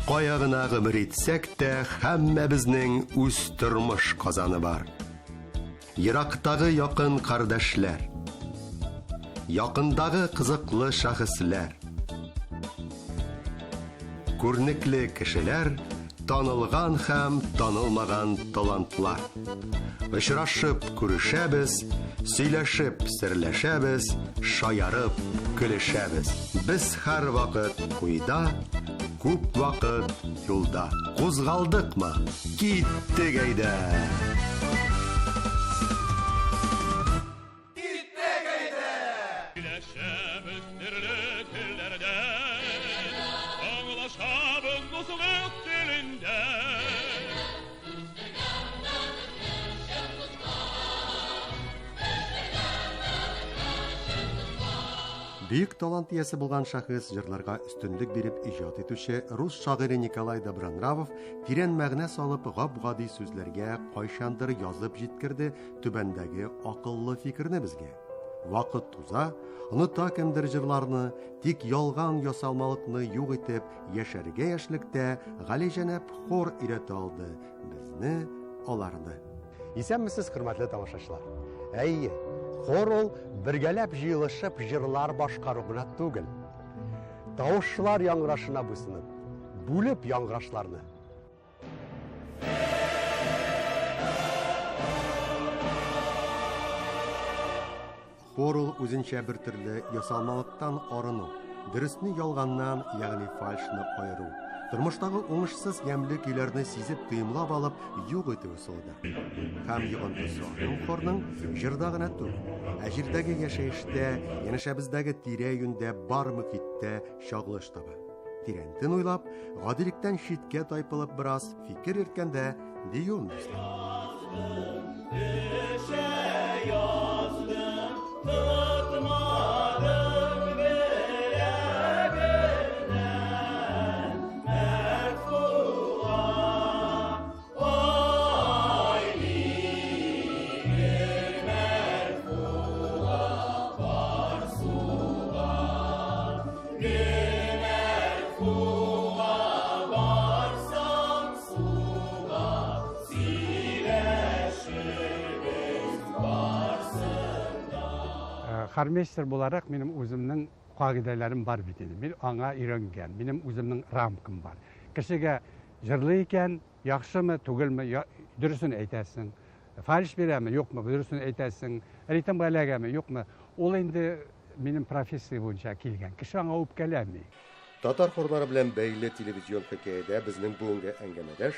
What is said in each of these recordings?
Кая гына гомер итсәк тә, һәммәбезнең үз тормыш казаны бар. Ерактагы якын кардәшләр, якындагы кызыклы шәхесләр, күренекле кешеләр, танылган һәм танылмаган талантлар. Очрашып күрешәбез, сөйләшеп серләшәбез, шаярып көлешәбез. Без һәрвакыт уйда, күп вакыт юлда. Кузгалдыкмы? Киттек әйдә! Сөйләшәбез төрле телләрдә, Аңлашабыз дуслык телендә. Бөек талант иясе булган шәхес җырларга өстенлек биреп иҗат итүче рус шагыйре Николай Добронравов тирән мәгънә салып гап-гади сүзләргә кайчандыр язып җиткерде түбәндәге акыллы фикерне безгә. Вакыт уза, оныта кемдер җырларны, тик ялган ясалмалыкны юк итеп яшәргә яшьлектә галиҗәнәп хор өйрәтә алды безне, аларны. Исәнмесез, хөрмәтле тамашачылар. Әйе, хор ул бергәләп җыелышып җырлар башкару гына түгел. Тавышлар яңгырашына буйсынып, бүлеп яңгырашларны, Хор ул үзенчә бер төрле ясалмалыктан арыну, дөресне ялганнан, ягъни фальшны аеру, тормыштагы уңышсыз ямьле көйләрне сизеп тоемлап алып юк итү ысулы да. Һәм йогынтысы аның хорның җырда гына түгел, ә җирдәге яшәештә, янәшәбездәге тирә-юньдә бар мөхиттә чагылыш таба. Тирәнтен уйлап, гадилектән читкә тайпылып бераз фикер йөрткәндә диюем дуслар. Төшә яздым, тотмадым беләгемнән, Мәрфуга, ай, бирер Мәрфуга бар суга. Мәрфуга барсам суга, сөйләшербез барсын да. Хормейстер буларак минем үземнең кагыйдәләрем бар бит инде. Мин аңа өйрәнгән, минем үземнең рамкам бар. Кешегә җырлый икән, яхшымы, түгелме, дөресен әйтәсең. Фальш бирәме, юкмы, дөресен әйтәсең. Ритмга эләгәме, юкмы. Ул инде минем профессия буенча килгән. Кеше аңа үпкәләми. Татар хорлары белән бәйле телевизион хикәядә безнең бүгенге әңгәмәдәш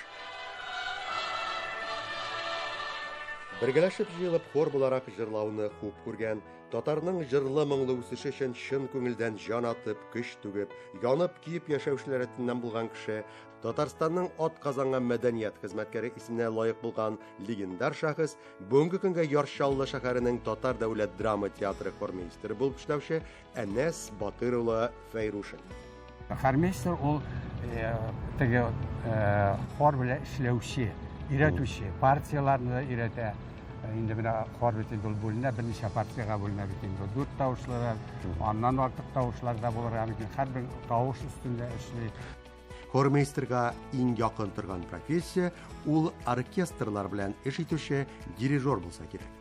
Бергәләшеп җыелып хор буларак җырлауны хуп күргән, татарның җырлы-моңлы үсеше өчен чын күңелдән җан атып, көч түгеп, янып-көеп яшәүчеләр рәтеннән булган кеше, Татарстанның атказанган мәдәният хезмәткәре исеменә лаек булган легендар шәхес, бүгенге көнгә Яр Чаллы шәһәренең Татар дәүләт драма театры хормейстеры булып эшләүче Әнәс Батыр улы Фәйрушин. Хормейстер ул теге хор белән эшләүче, өйрәтүче, партияләрне дә өйрәтә. Инде менә хор бит инде ул бүленә, берничә партиягә бүленә бит инде. Дүрт тавышлы, аннан артык тавышлар да булырга мөмкин. Һәрбер тавыш өстендә эшли. Хормейстерга иң якын торган профессия ул оркестрлар белән эш итүче дирижер булса кирәк.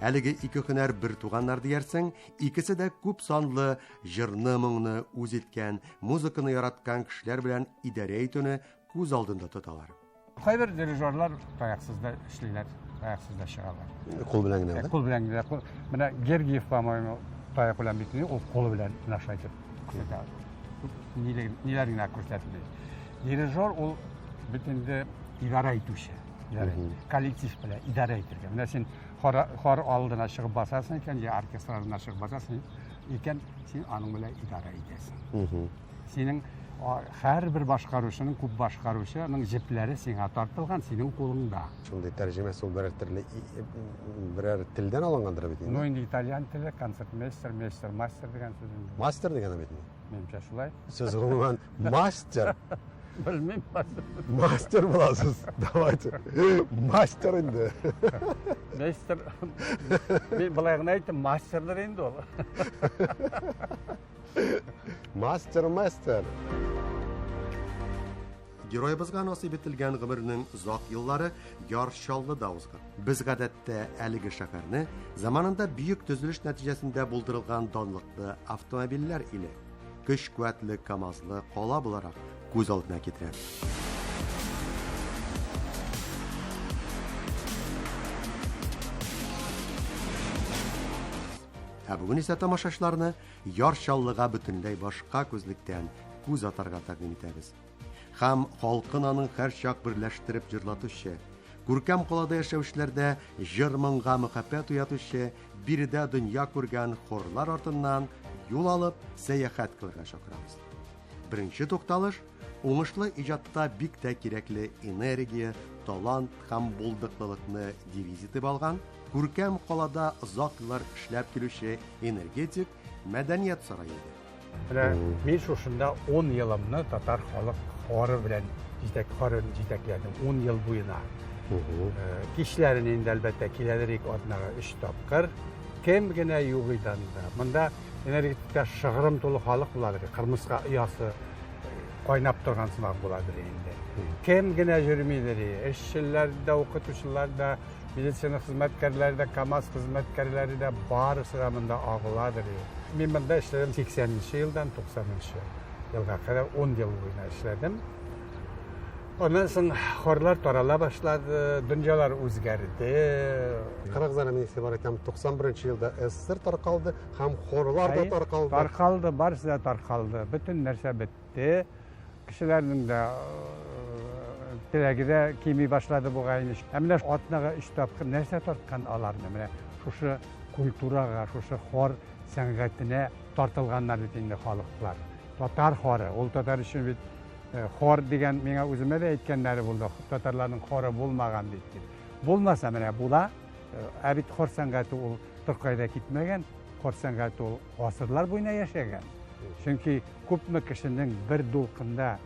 Әлеге ике һөнәр бер туганнар диярсең, икесе дә күп санлы җырны-моңны үз иткән, музыканы яраткан кешеләр белән идарә итүне күз алдында тоталар. Кайбер дирижерлар таяксыз да эшлиләр, таяксыз да чыгалар. Кул белән генә, да? Кул белән генә. Менә Гергиев, по-моему, таяк белән бит, ул кулы белән менә шулай итеп күрсәтә. Ниләр генә күрсәтми. Дирижер ул бит инде идарә итүче. Коллектив белән идарә итәргә. Менә син хор алдына чыгып басасың икән, я оркестр алдына чыгып басасың икән, син аның белән идарә итәсең. Синең һәрбер башкаручының, күп башкаручының җепләре сиңа тартылган, синең кулыңда. Шундый тәрҗемәсе ул берәр төрле берәр телдән алынгандыр бит инде. Ну инде итальян теле, концертмейстер, мейстер, мастер дигән сүз инде. Мастер дигәне бит инде. Минемчә шулай. Сез гомумән мастер. Белмим. Мастер буласыз. Давайте. Мастер инде. Мейстер. Мин былай гына әйттем, мастердыр инде ул. Мастер, мастер. Героебызга насыйп ителгән гомернең озак еллары Яр Чаллыда узган. Без гадәттә әлеге шәһәрне заманында бөек төзелеш нәтиҗәсендә булдырылган данлыклы автомобильләр иле, көч-куәтле КАМАЗлы кала буларак күз алдына китерәбез. Ә бүген исә тамашачыларны Яр Чаллыга бөтенләй башка күзлектән күз атарга тәкъдим итәбез. Һәм халкын аның һәрчак берләштереп җырлатучы, күркәм калада яшәүчеләрдә җыр-моңга мөхәббәт уятучы, биредә дөнья күргән хорлар артыннан юл алып, сәяхәт кылырга чакырабыз. Беренче тукталыш, уңышлы иҗатта бик тә кирәкле энергия, талант һәм булдыклылыкны девиз итеп алган, күркәм калада озак еллар эшләп килүче Энергетик мәдәният сарае иде. Менә мин шушында 10 елымны татар халык хоры белән җитәк хорын җитәкләдем 10 ел буена. Кичләрен инде әлбәттә киләдер ик атнага 3 тапкыр. Кем генә юк иде анда. Монда энергетикта шыгрым тулы халык буладыр. Кырмыска оясы кайнап торган сымак буладыр инде. Кем генә йөрмидер. Эшчеләр дә, укытучылар да, Медицина хезмәткәрләре дә, КАМАЗ хезмәткәрләре дә барысы да монда агыладыр. Мин монда эшләдем 80 нче елдан 90 нчы елга кадәр 10 ел буена эшләдем. Аннан соң хорлар тарала башлады, дөньялар үзгәрде. Карагыз әле, мин игътибар итәм, 91 елда СССР таркалды һәм хорлар да таркалды. Таркалды, барысы да таркалды. Бөтен нәрсә бетте. Те, кешеләрнең дә теләге дә кими башлады бугай инде. Ә менә атнага өч тапкыр нәрсә тарткан аларны? Менә шушы культурага, шушы хор сәнгатенә тартылганнар бит инде халыклар. Татар хоры, ул татар өчен бит хор дигән миңа үземә дә әйткәннәре булды. Татарларның хоры булмаган бит дип. Булмаса менә була. Ә бит хор сәнгате ул беркайда китмәгән. Хор сәнгате ул гасырлар буена яшәгән. Чөнки күпме кешенең бер дулкында,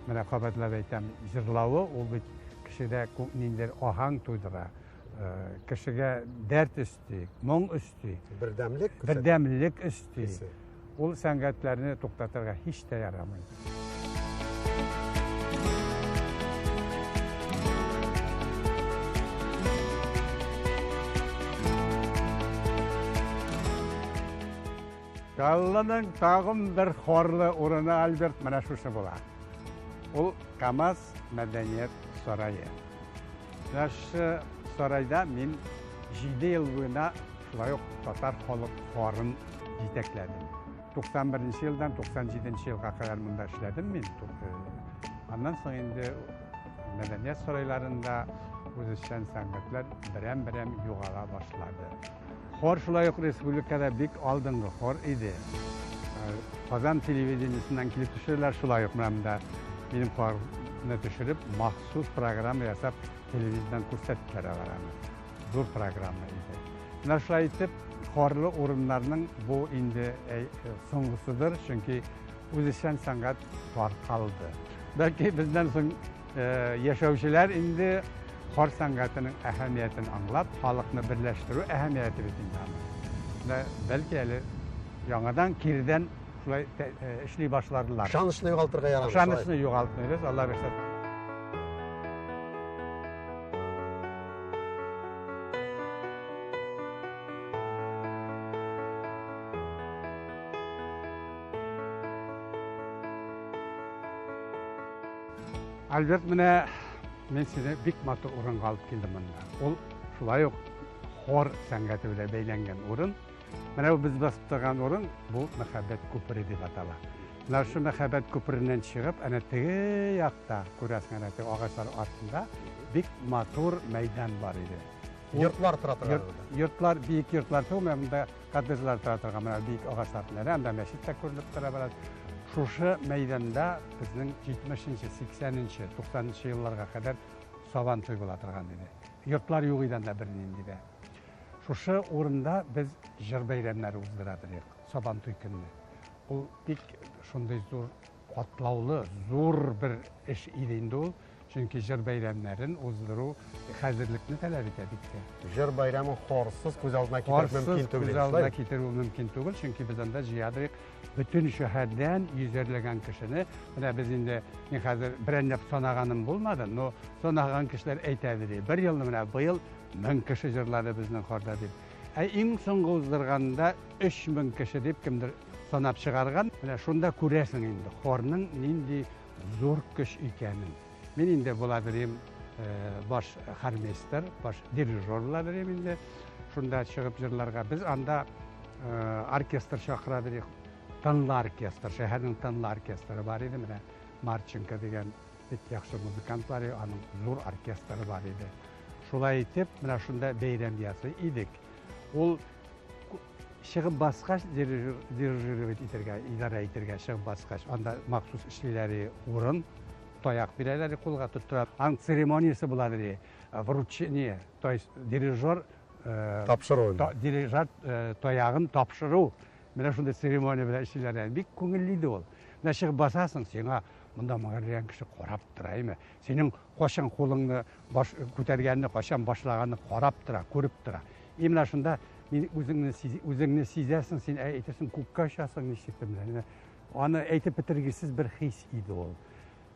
менә кабатлап әйтәм, җырлавы, ул бит кешедә ниндидер аһаң тудыра, кешегә дәрт өсти, моң өсти. Бердәмлек күрсәтә. Бердәмлек өсти. Ул сәнгатьләрне туктатырга һич тә ярамый. Чаллының тагын бер хорлы урыны, Альберт, менә шушы була. Ул КАМАЗ мәдәният сарае. Менә шушы сарайда мин 7 ел буена шулай ук татар халык хорын җитәкләдем. 91 елдан 97 елга кадәр монда эшләдем мин. Аннан соң инде мәдәният сарайларында үзешчән сәнгатьләр берәм-берәм югала башлады. Хор шулай ук республикада бик алдынгы хор иде. Казан телевидениесеннән килеп төшерделәр, шулай ук менә монда минем хорны төшереп, махсус программа ясап телевизордан күрсәттеләр алар аны. Зур программа иде. Менә шулай итеп, хорлы урыннарның бу инде соңгысыдыр, чөнки үзешчән сәнгать таркалды. Бәлки бездән соң Яшәүчеләр инде хор сәнгатенең әһәмиятен аңлап, халыкны берләштерү әһәмияте бит инде аның. Менә бәлки әле яңадан кирдән шулай эшли башладылар. Ышанычны югалтырга ярамый. Ышанычны югалтмыйбыз, Алла бирсә. Альберт, менә мин сине бик матур урынга алып килдем монда. Ул шулай ук хор сәнгате белән бәйләнгән урын. Менә бу без басып торган урын, бу мәхәббәт күпере дип атала. Менә шул мәхәббәт күпереннән чыгып, әнә теге якта күрәсең, әнә теге агачлар артында бик матур мәйдан бар иде. Йортлар тора торган урында. Йортлар, биек йортлар түгел, менә монда коттеджлар тора торган менә биек агачлар артында. Анда мәчет тә күренеп тора бераз. Шушы мәйданда безнең 70 нче, 80 нче, 90 нчы елларга кадәр Сабан туй була торган иде. Йортлар юк иде анда бернинди дә. Шушы урында без җыр бәйрәмнәре уздыра идек, Сабан туй көнне. Ул бик шундый зур, катлаулы, зур бер эш иде инде ул. Чөнки җыр бәйрәмнәрен уздыру хәзерлекне таләп итә бит тә. Җыр бәйрәмен хорсыз күз алдына китерү мөмкин түгел. Күз алдына китерү мөмкин түгел, чөнки без анда җыядык бөтен шәһәрдән йөзәрләгән кешене. Менә без инде мин хәзер берәнләп санаганым булмады, но санаган кешеләр әйтә ди. Бер елны менә быел 1000 кеше җырлады безнең хорда дип. Ә иң соңгы уздырганда 3000 кеше дип кемдер санап чыгарган. Менә шунда күрәсең инде хорның нинди зур көч икәнен. Мин инде була белим баш хормейстер, баш дирижер була белим инде. Шунда чыгып җырларга. Без анда оркестр чакыра идек. Тынлы оркестр, шәһәрнең тынлы оркестры бар иде. Менә Марченко дигән бик яхшы музыкант бар иде, аның зур оркестры бар иде. Шулай итеп, менә шунда бәйрәм ясый идек. Ул чыгып баскач, дирижировать итәргә, идарә итәргә чыгып баскач, анда махсус эшлиләре урын, таяк бирәләр, кулга тоттыра. Аның церемониясе була ди, вручение, то есть дирижер тапшыру. Дирижер таягын тапшыру. Менә шундый церемония белән эшлиләр. Бик күңелле иде ул. Менә чыгып басасың, сиңа монда меңәрләгән кеше карап тора, әйме? Синең кайчан кулыңны баш күтәргәнне, кайчан башлаганны карап тора, күреп тора. И менә шунда мин үзеңне сизәсең, син әйтерсең, күккә очасың ничектер менә. Аны әйтеп бетергесез бер хис иде ул.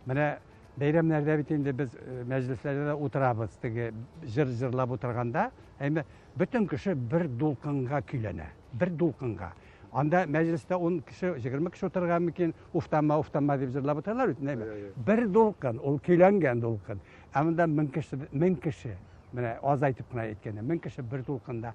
Менә бәйрәмнәрдә бит инде без мәҗлесләрдә дә утырабыз, теге җыр җырлап утырганда, әмма бөтен кеше бер дулкынга көйләнә, бер дулкынга. Анда мәҗлестә 10 кеше, 20 кеше утырган микән, уфтанма, уфтанма дип җырлап утыралар бит, әйме? Бер дулкын, ул көйләнгән дулкын. Ә монда 1000 кеше, 1000 кеше, менә аз әйтеп кенә әйткәндә, 1000 кеше бер дулкында.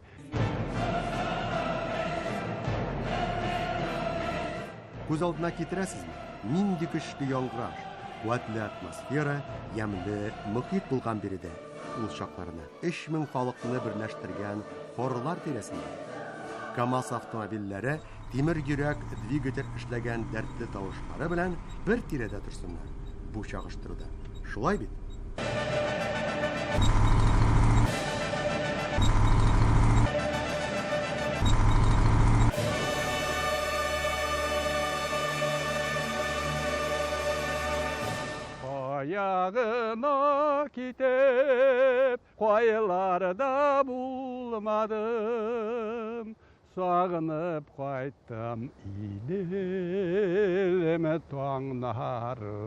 Күз алдына китерәсезме? Нинди көчле яңгыраш, куәтле атмосфера, ямьле мохит булган биредә. Ул чакларны 3000 халыкны берләштергән хорлар тирәсендә. КАМАЗ автомобильләре тимер йөрәк двигатель эшләгән дәртле тавышлары белән бер тирәдә торсыннар. Бу чагыштыруда. Шулай бит? Аягына китеп, кайларда булмадым, сагынып кайттым Иделем таңнары.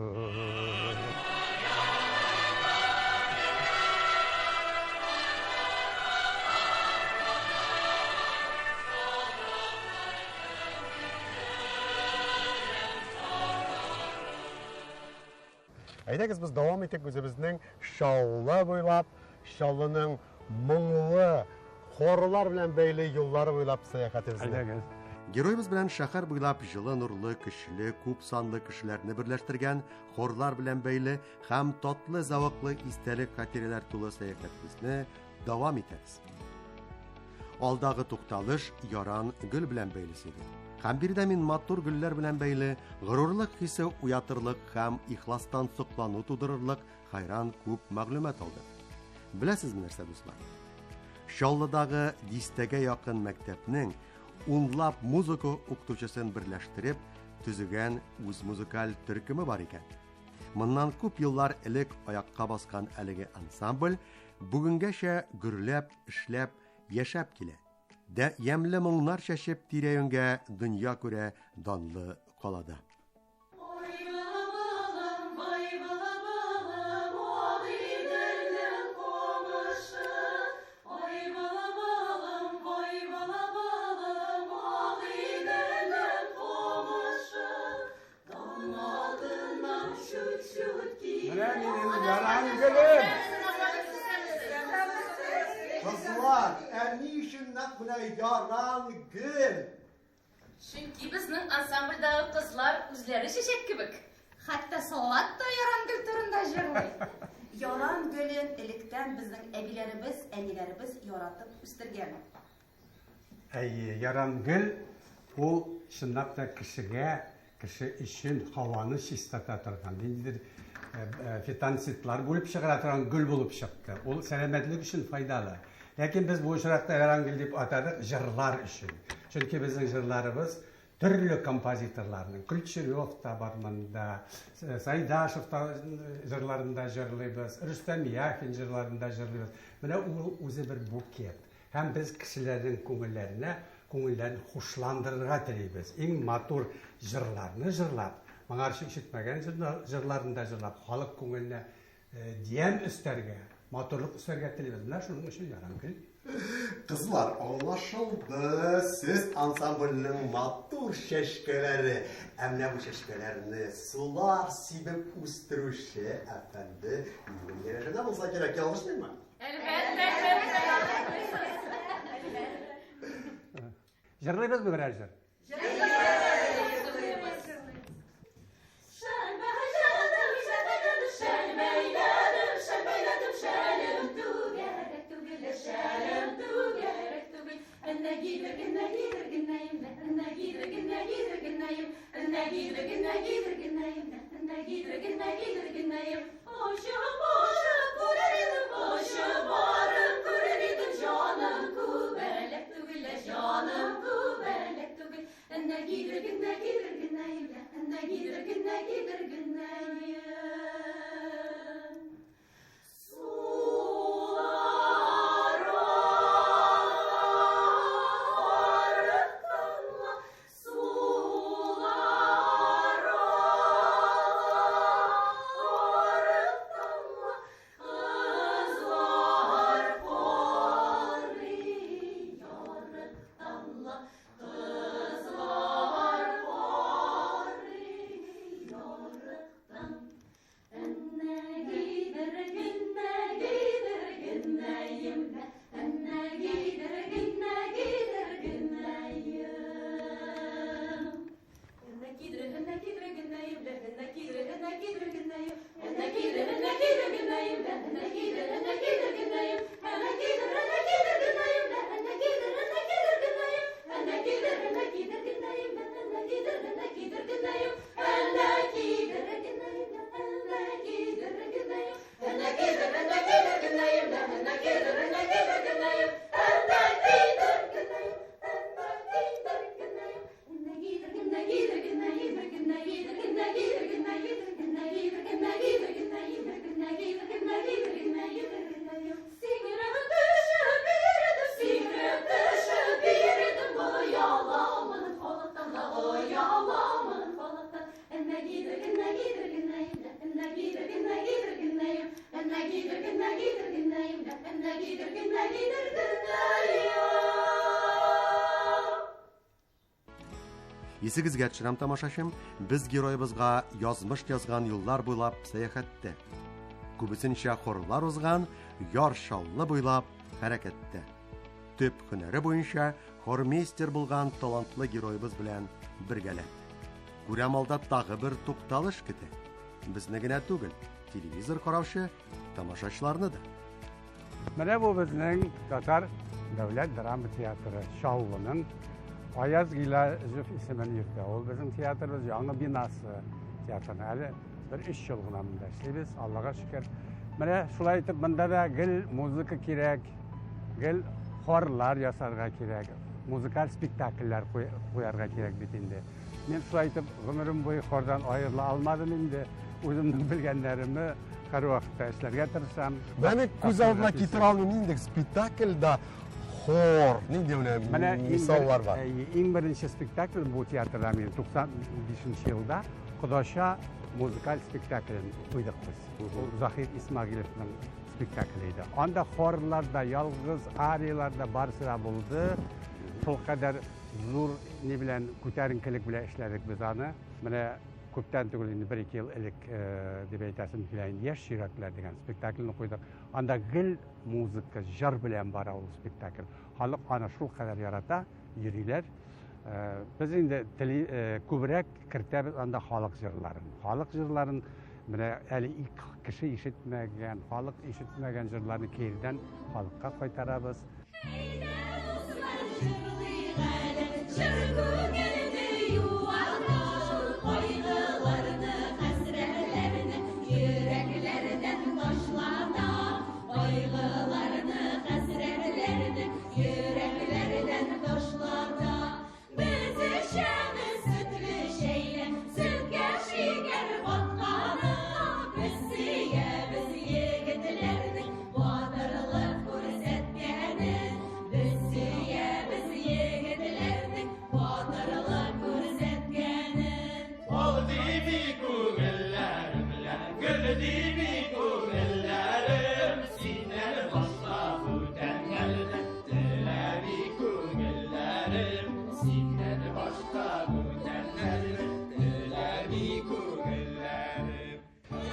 Әйдәгез без дәвам итик үзебезнең Чаллы буйлап, Чаллының моңлы хорлар белән бәйле юллары буйлап сәяхәтебезне. Әйдәгез. Героебыз белән шәһәр буйлап җылы, нурлы, көчле, күп санлы кешеләрне берләштергән хорлар белән бәйле һәм татлы, зәвыклы истәлек хатирәләр тулы сәяхәтебезне дәвам итәбез. Алдагы тукталыш яран гөл белән бәйлесе иде. Һәм биредә мин матур гөлләр белән бәйле горурлык хисе уятырлык һәм ихластан соклану тудырырлык хайран күп мәгълүмат алдым. Беләсезме нәрсә, дуслар? Чаллыдагы дистәгә якын мәктәпнең унлап музыка укытучысын берләштереп төзегән үз музыкаль төркеме бар икән. Моннан күп еллар элек аякка баскан әлеге ансамбль бүгенгәчә гөрләп, эшләп, яшәп килә. Дә ямьле моңнар чәчеп тирә-юньгә дөнья күрә данлы калада. Менә минем яран гөлем. Кызлар, ә ни өчен нәкъ менә яран гөл? Чөнки безнең ансамбльдәге кызлар үзләре чәчәк кебек. Хәтта Салават та яран гөл турында җырлый. Яран гөлен электән безнең әбиләребез, әниләребез яратып үстергән. Әйе, яран гөл ул чынлап та кешегә, кеше өчен һаваны чистарта торган, ниндидер фитонцидлар бүлеп чыгара торган гөл булып чыкты. Ул сәламәтлек өчен файдалы. Ләкин без бу очракта яран гөл дип атадык җырлар өчен. Чөнки безнең җырларыбыз Төрле композиторларның, Ключерев та бар монда, Сайдашев та җырларында җырлыйбыз, Рөстәм Яхин җырларында җырлыйбыз. Менә ул үзе бер букет. Һәм без кешеләрнең күңелләренә, күңелләрен хушландырырга телибез. Иң матур җырларны җырлап, моңарчы ишетмәгән җырларны да җырлап, халык күңеленә Ямь өстәргә, матурлык өстәргә телибез. Менә шуның өчен Ярангөл. Кызлар, аңлашылды. Сез ансамбльнең матур чәчкәләре. Ә менә бу чәчкәләрне сулар сибеп үстерүче әфәнде минем янәшәдә булса кирәк, ялгышмыйммы? Әлбәттә, әлбәттә, ялгышмыйсыз. Җырлыйбызмы берәр җыр? Исегезгә төшерәм, тамашачым, без героебызга язмыш язган юллар буйлап сәяхәттә. Күбесенчә хорлар узган Яр Чаллы буйлап хәрәкәттә. Төп һөнәре буенча хормейстер булган талантлы героебыз белән бергәләп. Күрәм алда тагы бер тукталыш көтә. Безне генә түгел, телевизор караучы тамашачыларны да. Менә бу безнең Татар дәүләт драма театры Чаллының Аяз Гыйләҗев исемен йөртә. Ул безнең театрыбыз яңа бинасы театрның. Әле бер өч ел гына монда эшлибез, Аллага шөкер. Менә шулай итеп монда да гел музыка кирәк, гел хорлар ясарга кирәк, музыкаль спектакльләр куярга кирәк бит инде. Мин шулай итеп гомерем буе хордан аерыла алмадым инде. Үземнең белгәннәремне һәрвакытта эшләргә тырышам. Менә күз алдына китерә алмыйм, нинди спектакльдә хор, нинди менә мисаллар бар. Иң беренче спектакль бу театрда мин 95 елда Кодача музыкаль спектаклен куйдык без. Ул Заһир Исмагиловның спектакле иде. Анда хорлар да, ялгыз ариялар да барысы да булды. Шул кадәр зур ни белән күтәренкелек белән эшләдек без аны. Менә күптән түгел инде бер-ике ел элек дип әйтәсем килә инде, Яшь йөрәкләр дигән спектакльне куйдык. Анда гел музыка, җыр белән бара ул спектакль. Халык аны шул кадәр ярата, йөриләр. Без инде тели күбрәк кертәбез анда халык җырларын. Халык җырларын менә әле ик кеше ишетмәгән, халык ишетмәгән җырларны кирдән халыкка кайтарабыз. Әйдә, дуслар, җырлыйк әле, җыр күңелне юата, кайгыларны, хәсрәтләрне йөрәкләрдән ташлата, кайгыларны, хәсрәтләрне йөрәкләрдән ташлата. Без эчәбез.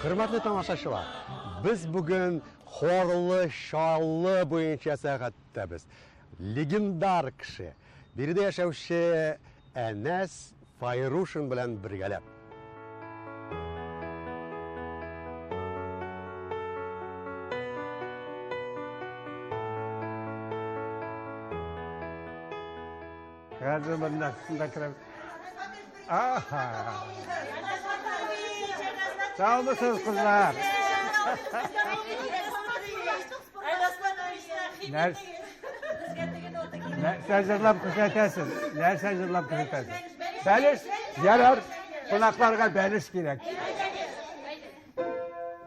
Хөрмәтле тамашачылар, без бүген Хорлы Чаллы буенча сәяхәттәбез. Легендар кеше, биредә яшәүче Әнәс Файрушин белән бергәләп. Хәзер монда шунда керәм. Аха. Саумысыз, кызлар. Нәрсә җырлап күрсәтәсез? Нәрсә җырлап күрсәтәсез? Бәлеш, ярар, кунакларга бәлеш кирәк.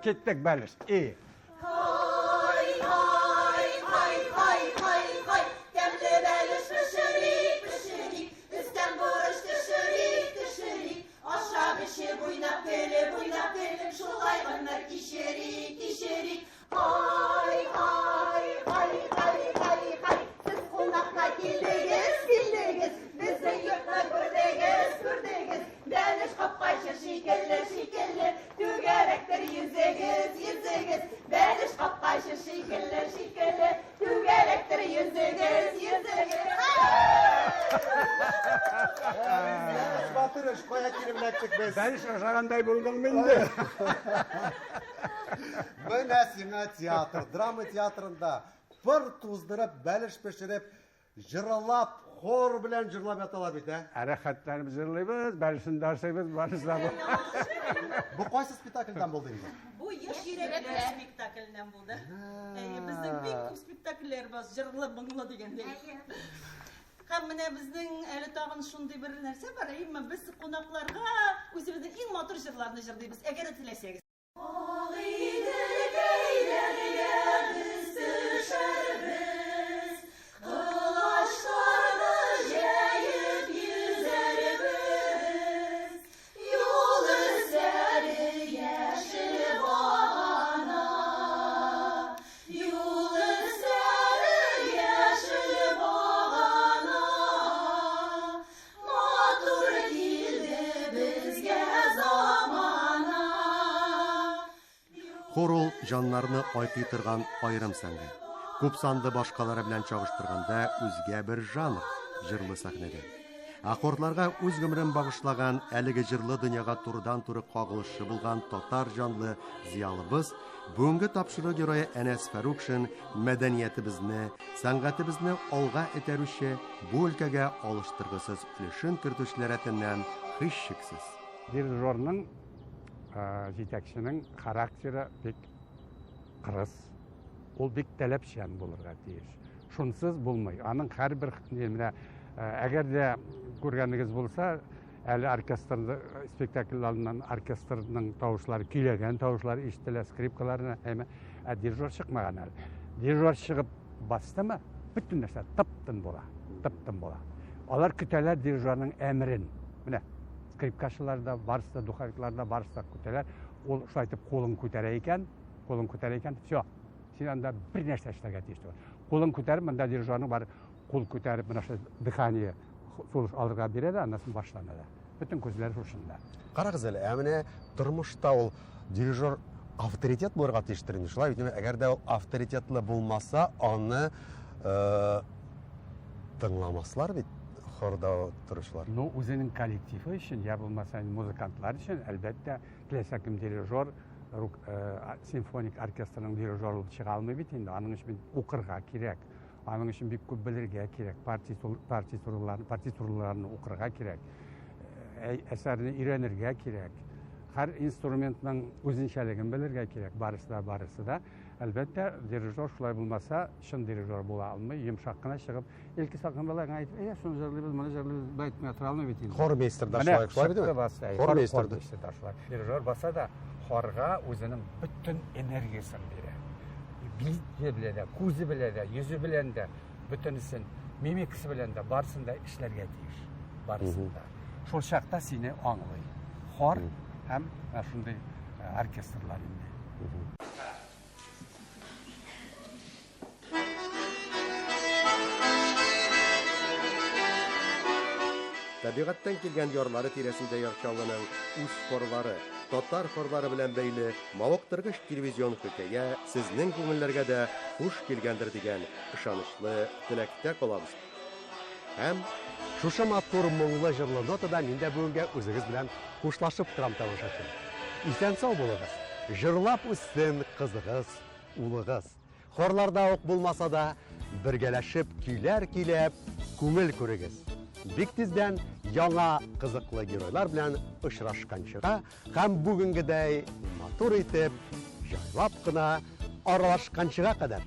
Киттек бәлеш. И. Һай, һай, һай, һай, һай, һай, тәмле бәлеш пешерик, пешерик, өстән борыч төшерик, төшерик, ашап эчеп, уйнап көлеп, уйнап көлеп, шулай гомер кичерик, кичерик. Һай, һай, һай, һай, һай, һай, сез кунакка килдегез, килдегез, безнең йортны күрдегез, күрдегез, бәлеш капкачы шикелле, шикелле, Түгәрәктер йөзегез, йөзегез, бәлеш капкачы шикелле, шикелле, түгәрәктер йөзегез, йөзегез. Батырыш, кая килеп эләктек без? Бәлеш ашагандай булдың инде. Менә сиңа театр, драма театрында пыр туздырып, бәлеш пешереп, Җырлап, хор белән җырлап яталар бит, ә? Ә рәхәтләнеп җырлыйбыз, бәлешен дә ашыйбыз, барысы да бу. Бу кайсы спектакльдән булды инде? Бу Яшь йөрәкләр спектакленнән булды. Әйе, безнең бик күп спектакльләр бар, җырлы, моңлы дигәндәй. Һәм менә безнең әле тагын шундый бер нәрсә бар, әйеме, без кунакларга үзебезнең иң матур җырларны җырлыйбыз, әгәр дә теләсәгез. Матур килде безгә замана. Хор ул җаннарны айкый торган аерым сәнгать. Күп санлы башкалары белән чагыштырганда үзгә бер жанр, җырлы сәхнәдә. Ә хорларга үз гомерен багышлаган, әлеге җырлы дөньяга турыдан-туры кагылышы булган татар җанлы зыялыбыз, бүгенге тапшыру герое Әнәс Фәрукшин мәдәниятебезне, сәнгатебезне алга этәрүче, бу өлкәгә алыштыргысыз өлешен кертүчеләр рәтеннән һичшиксез. Дирижерның, җитәкченең характеры бик кырыс. Ул бик таләпчән булырга тиеш. Шунсыз булмый. Аның һәрбер менә әгәр дә күргәнегез булса, әле оркестр спектакль алдыннан оркестрның тавышлары, көйләгән тавышлары ишетелә, скрипкаларны, әмма ә дирижер чыкмаган әле. Дирижер чыгып бастымы, бөтен нәрсә тып-тын була, тып-тын була. Алар көтәләр дирижерның әмерен. Менә скрипкачылар да, барысы да, духовиклар да, барысы да көтәләр. Ул шулай итеп кулын күтәрә икән, кулын күтәрә икән, все, син анда бер нәрсә эшләргә тиеш түгел. Кулын күтәреп, монда дирижерның бар кул күтәреп, менә шул дыхание, сулыш алырга бирә дә, аннан соң башлана да. Бөтен күзләр шушында. Карагыз әле, ә менә тормышта ул дирижер авторитет булырга тиештер инде, шулай бит? Әгәр дә ул авторитетлы булмаса, аны э, тыңламаслар бит хорда торучылар. Ну, үзенең коллективы өчен, я булмаса музыкантлар өчен, әлбәттә, теләсә кем дирижер, э, симфоник оркестрның дирижеры булып чыга алмый бит инде. Аның өчен укырга кирәк. Аның өчен бик күп белергә кирәк, партитураларны, партитураларны укырга кирәк, әсәрне өйрәнергә кирәк. Һәр инструментның үзенчәлеген белергә кирәк, барысы да, барысы да. Әлбәттә, дирижер шулай булмаса, чын дирижер була алмый, йомшак кына чыгып, илке салкын бала гына әйтеп, әйдә, шуны җырлыйбыз, моны җырлыйбыз, болай итеп кенә тора алмый бит инде. Хормейстер да шулай, шулай бит? Хормейстер да шулай. Дирижер баса да хорга үзенең бөтен энергиясен бирә. Бите белән дә, күзе белән дә, йөзе белән дә, бөтенесен, мимикасы белән дә, барысын да эшләргә тиеш. Барысын да. Шул чакта сине аңлый. Хор һәм менә шундый э, оркестрлар инде. Табигатьтән килгән ярлары тирәсендә Яр Чаллының үз хорлары, татар хорлары белән бәйле мавыктыргыч телевизион хикәя сезнең күңелләргә дә хуш килгәндер дигән ышанычлы теләктә калабыз. Һәм шушы матур моңлы җырлы нотада мин дә бүгенгә үзегез белән хушлашып торам, тамашачым. Исән-сау булыгыз. Җырлап үссен кызыгыз, улыгыз. Хорларда ук булмаса да, бергәләшеп көйләр көйләп, күңел күрегез. Бик тиздән яңа кызыклы геройлар белән очрашканчыга һәм бүгенгедәй матур итеп, җайлап кына аралашканчыга кадәр.